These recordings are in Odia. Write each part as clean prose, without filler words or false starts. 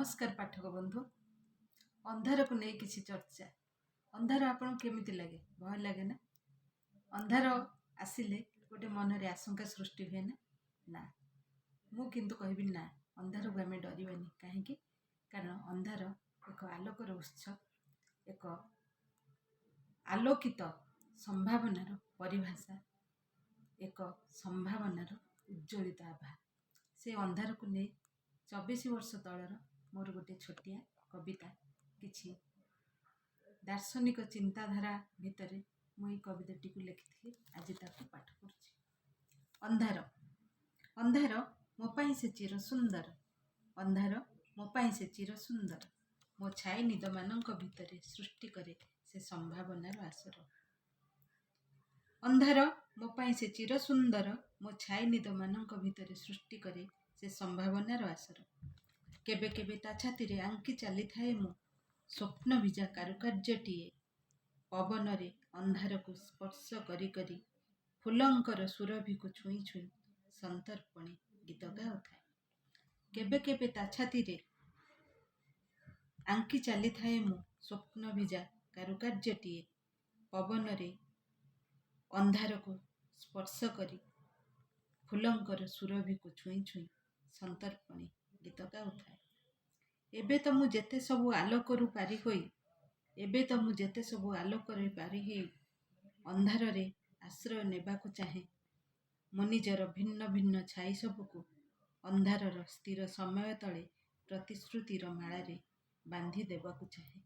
ନମସ୍କାର ପାଠକ ବନ୍ଧୁ। ଅନ୍ଧାରକୁ ନେଇ କିଛି ଚର୍ଚ୍ଚା। ଅନ୍ଧାର ଆପଣଙ୍କୁ କେମିତି ଲାଗେ? ଭୟ ଲାଗେ ନା? ଅନ୍ଧାର ଆସିଲେ ଗୋଟେ ମନରେ ଆଶଙ୍କା ସୃଷ୍ଟି ହୁଏ ନା? ନା, ମୁଁ କିନ୍ତୁ କହିବି ନା, ଅନ୍ଧାରକୁ ଆମେ ଡରିବାନି। କାହିଁକି? କାରଣ ଅନ୍ଧାର ଏକ ଆଲୋକର ଉତ୍ସ, ଏକ ଆଲୋକିତ ସମ୍ଭାବନାର ପରିଭାଷା, ଏକ ସମ୍ଭାବନାର ଉଜ୍ଜ୍ୱଳିତ ଆଭା। ସେ ଅନ୍ଧାରକୁ ନେଇ 24 ବର୍ଷ ତଳର ମୋର ଗୋଟେ ଛୋଟିଆ କବିତା। କିଛି ଦାର୍ଶନିକ ଚିନ୍ତାଧାରା ଭିତରେ ମୁଁ ଏଇ କବିତାଟିକୁ ଲେଖିଥିଲି। ଆଜି ତାକୁ ପାଠ କରୁଛି। ଅନ୍ଧାର। ଅନ୍ଧାର ମୋ ପାଇଁ ସେ ଚିର ସୁନ୍ଦର। ଅନ୍ଧାର ମୋ ପାଇଁ ସେ ଚିର ସୁନ୍ଦର। ମୋ ଛାଇ ନିଦମାନଙ୍କ ଭିତରେ ସୃଷ୍ଟି କରେ ସେ ସମ୍ଭାବନାର ଆସର। ଅନ୍ଧାର ମୋ ପାଇଁ ସେ ଚିର ସୁନ୍ଦର। ମୋ ଛାଇ ନିଦମାନଙ୍କ ଭିତରେ ସୃଷ୍ଟି କରେ ସେ ସମ୍ଭାବନାର ଆସର। କେବେ କେବେ ତା ଛାତିରେ ଆଙ୍କି ଚାଲିଥାଏ ମୁଁ ସ୍ୱପ୍ନ ଭିଜା କାରୁକାର୍ଯ୍ୟଟିଏ। ପବନରେ ଅନ୍ଧାରକୁ ସ୍ପର୍ଶ କରି କରି, ଫୁଲଙ୍କର ସୁରଭିକୁ ଛୁଇଁ ଛୁଇଁ ସନ୍ତର୍ପଣେ ଗୀତ ଗାଉଥାଏ। କେବେ କେବେ ତା ଛାତିରେ ଆଙ୍କି ଚାଲିଥାଏ ମୁଁ ସ୍ୱପ୍ନ ଭିଜା କାରୁକାର୍ଯ୍ୟଟିଏ। ପବନରେ ଅନ୍ଧାରକୁ ସ୍ପର୍ଶ କରି, ଫୁଲଙ୍କର ସୁରଭିକୁ ଛୁଇଁ ଛୁଇଁ ସନ୍ତର୍ପଣେ ଗୀତ ଗାଉଥାଏ। ଏବେ ତ ମୁଁ ଯେତେ ସବୁ ଆଲୋକରୁ ପାରି ହୋଇ, ଏବେ ତ ମୁଁ ଯେତେ ସବୁ ଆଲୋକରେ ପାରି ହେଇ ଅନ୍ଧାରରେ ଆଶ୍ରୟ ନେବାକୁ ଚାହେଁ, ମୋ ନିଜର ଭିନ୍ନ ଭିନ୍ନ ଛାଇ ସବୁକୁ ଅନ୍ଧାରର ସ୍ଥିର ସମୟ ତଳେ ପ୍ରତିଶ୍ରୁତିର ମାଳାରେ ବାନ୍ଧି ଦେବାକୁ ଚାହେଁ।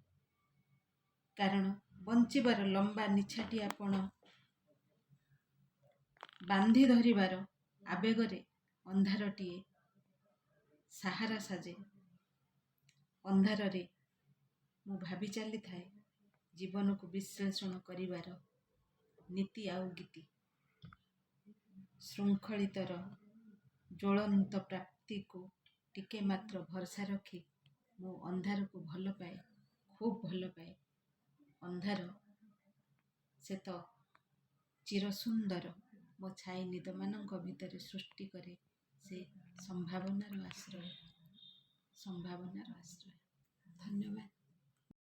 କାରଣ ବଞ୍ଚିବାର ଲମ୍ବା ନିଛାଟିଆପଣ ବାନ୍ଧି ଧରିବାର ଆବେଗରେ ଅନ୍ଧାରଟିଏ ସାହାରା ସାଜେ। ଅନ୍ଧାରରେ ମୁଁ ଭାବି ଚାଲିଥାଏ ଜୀବନକୁ ବିଶ୍ଳେଷଣ କରିବାର ନୀତି ଆଉ ଗୀତି। ଶୃଙ୍ଖଳିତର ଜ୍ୱଳନ୍ତ ପ୍ରାପ୍ତିକୁ ଟିକେ ମାତ୍ର ଭରସା ରଖି ମୁଁ ଅନ୍ଧାରକୁ ଭଲ ପାଏ, ଖୁବ୍ ଭଲ ପାଏ। ଅନ୍ଧାର ସେ ତ ଚିରସୁନ୍ଦର। ମୋ ଛାଇ ନିଦମାନଙ୍କ ଭିତରେ ସୃଷ୍ଟି କରେ ସେ ସମ୍ଭାବନାର ଆଶ୍ରୟ, ସମ୍ଭାବନାର ଆଶ୍ରୟ। ଧନ୍ୟବାଦ।